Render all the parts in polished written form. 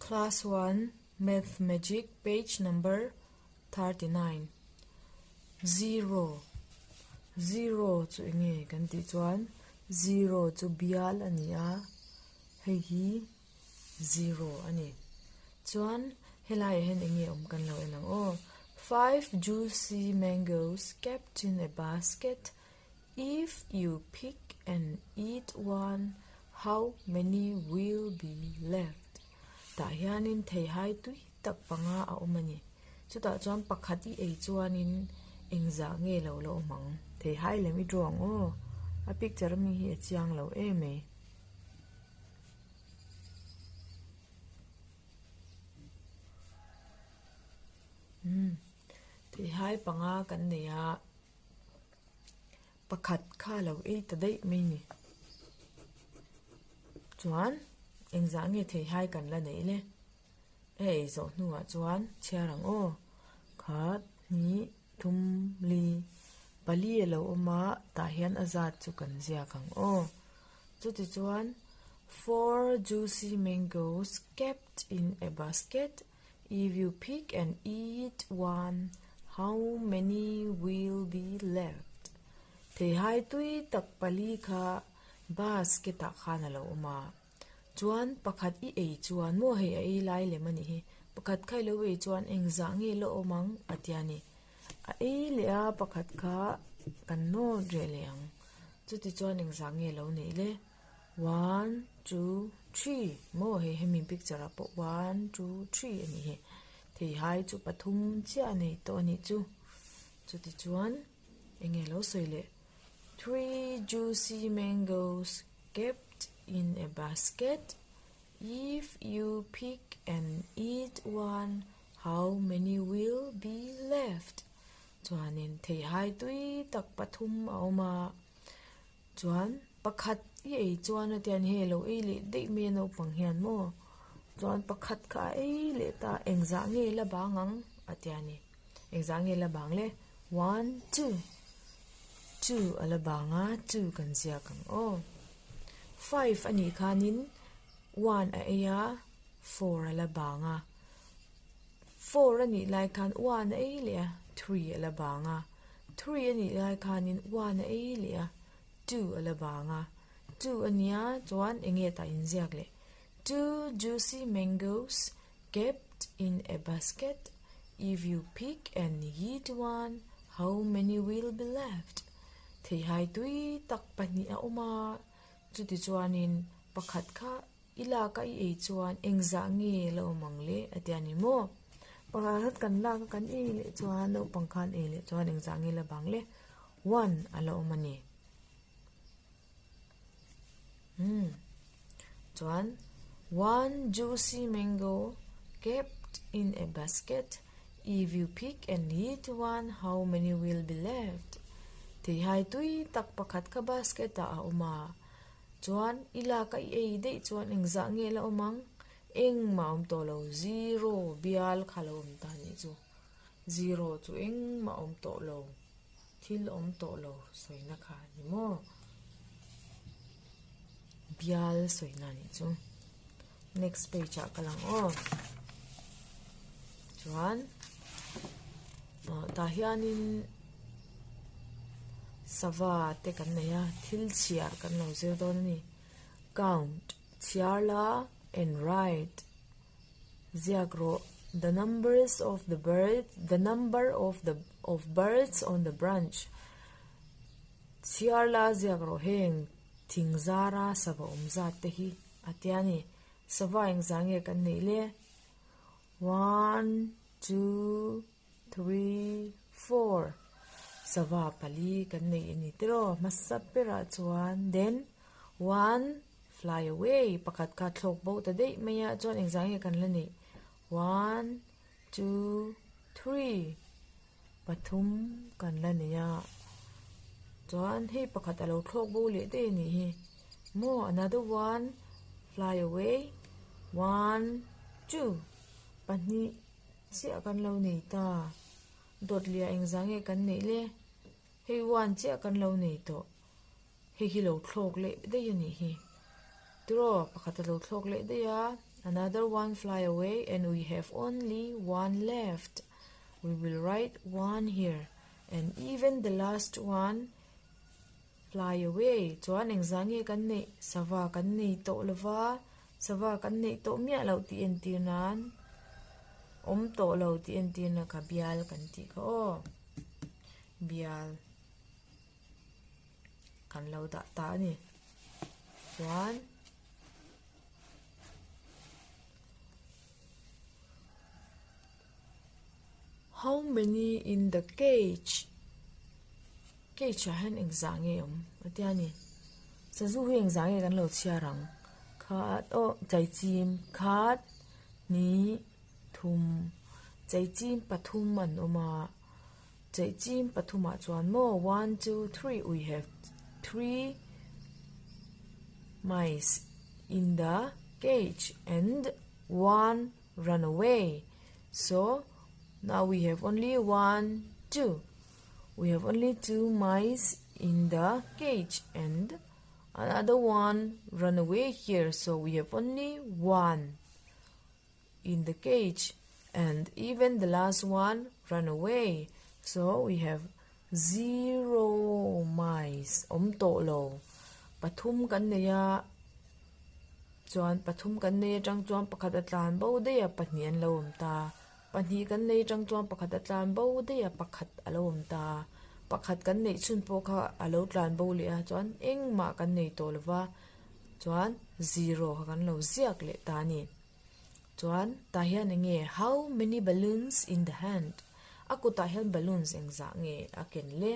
Class 1 Math Magic page number 39 Zero Zero chu enge kan tih chuan zero chu bial a ni a hei hi zero a ni chuan helaiah hian enge awm kan lo en ang aw five juicy mangoes kept in a basket If you pick and eat one, how many will be left? Tah hianin theihai tui tak panga a awm a ni. Chutah chuan pakhat i ei chuanin engzah nge lo la awm ang? Theihai lem i draw ang aw. A picture ami hi a chiang lo em e. Umm, theihai panga kan nei a. Pakhat kha lo ei ta daih mai ni. Chuan engzah nge theihai kan la neih le? A ei zawh hnuah chuan chhiar ang aw. Khat, hnih, thum, li, pali a lo awm a, tah hian a zat chu kan ziak ang aw. Chutichuan four juicy mangoes kept in a basket If you pick and eat one, how many will be left? Theihai tui tak pali kha basket-ah khan a lo awm a. Chuan pakhat i ei chuan maw hei a ei lai lem a nih hi. Pakhat kha i lo ei chuan engzah nge la awm ang a tia ni. A ei leh a pakhat kha kan nawt reh leh ang. Chutichuan engzah nge lo neih le? One, two, three maw hei hemi picture ah pawh one, two, three a nih hi theihai chu pathum chiah a nei tawh a nih chu chutichuan eng nge lo sawi leh three juicy mangoes kept in a basket if you pick and eat one how many will be left chuanin theihai tui tak pathum a awm a. Chuan pakhat i ei chuan a tian hei alo ei leh daih mai a naupang hian maw chuan pakhat kha a ei leh ta engzah nge la bang ang a tia ni engzah nge la bang le one two two a la bang a two kan ziak ang aw five a nih khanin one a ei a four a la bang a four a nih lai khan one a ei leh a three a la bang a. Three a nih lai khanin one a ei leh a, two a la bang a, two a nia chuan eng nge tah inziak leh? Two juicy mangoes kept in a basket, if you pick and eat one, how many will be left? Theihai tui tak pahnih a awm a, chutichuanin pakhat kha I lak a i ei chuan engzah nge la awm ang le a ti a ni maw? Pakhat kan lak a kan ei leh chuan naupang khan ei leh chuan engzah nge la bang le? One a la awm a ni. Umm chuan one juicy mango kept in a basket if you pick and eat one how many will be left? Theihai tui tak pakhat kha basket ah a awm a. Chuan i lak a i ei daih chuan engzah nge la awm ang? Engmah awm tawh lo, zero bial kha lo awm ta nih chu. Zero chu engmah awm tawh lo, thil awm tawh lo sawina kha a ni maw? Bial sawina nih chu. Next page ah ka lang aw. Chuan tah hianin sava te kan nei a thil chhiar kan lo zir dawn a ni count chhiar la and write ziak rawh the numbers of the bird the number of the of birds on the branch chhiar la ziak rawh heng thing zara sava awm zat te hi. A tia ni, sava engzah nge kan neih le? One, two, three, four sava pali kan neih a ni tiraw hmasa berah chuan then one fly away pakhat kha thlawk bo ta daih mai a chuan engzah nge kan la neih? One, two, three pathum kan la nei a chuan hei pakhat a lo thlawk bo leh daih a nih hi maw another one fly away one two pahnih chiah kan lo nei ta dawt liah engzah nge kan neih le hei one chiah kan lo nei tawh hei hi lo thlawk leh daih a nih hi tiraw pakhat a lo thlawk leh daih a. Another one fly away and we have only one left. We will write one here. And even the last one fly away. Chuan engzah nge kan neih? Sava kan nei tawh lova, sava kan neih tawh miah loh tih entir nan awm tawh lo tih entirna kha bial kan tih kha aw. Bial kan lo dah ta a ni. Chuan How many in the cage? Cage ah hian engzah nge awm a tia ni. Sazu hi engzah nge kan lo chhiar ang? Khat aw chaichim khat hnih thum chaichim pathum an awm a chaichim pathumah chuan maw one two three we have three mice in the cage and one run away so now we have only one two we have only two mice in the cage and another one run away here so we have only one in the cage and even the last one run away so we have zero mice awm tawh lo pathum kan nei a chuan pathum kan nei atang chuan pakhat a tlan bo daih a pahnih an lo awm ta pahnih kan nei atang chuan pakhat a tlan bo daih a pakhat a lo awm ta pakhat kan neih chhun pawh kha a lo tlan bo leh a chuan engmah kan nei tawh lo va chuan zero kha kan lo ziak leh ta a ni. Chuan tah hian eng nge how many balloons in the hand a kutah hian balloons engzah nge a ken le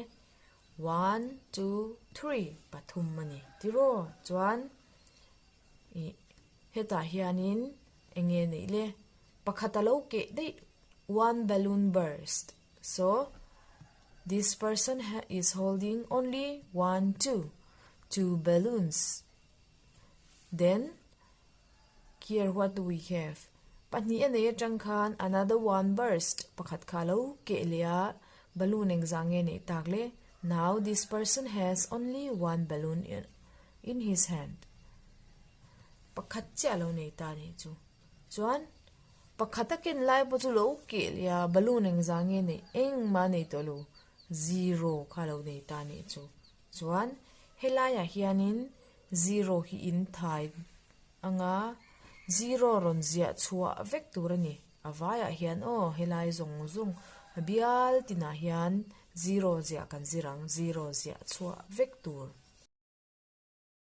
one two three pathum a ni tiraw chuan ih hetah hianin eng nge neih le pakhat a lo keh daih one balloon burst so this person is holding only one two two balloons then. Here what do we have? Pahnih a nei atang khan another one burst pakhat kha a lo keh leh a, balloon engzah nge neih tak le? Now this person has only one balloon in his hand. Pakhat chiah a lo nei ta nih chu. Chuan pakhat a ken lai pawh chu lo keh leh a, balloon engzah nge neih? Engmah a nei tawh lo. Zero kha a lo nei ta nih chu. Chuan helaiah hianin Zero hi in thai anga zero rawn ziah chhuah vek tur a ni. A vaiah hian aw helai zawng zawng a bial tinah hian zero ziah kan zir ang, zero ziah chhuah vek tur.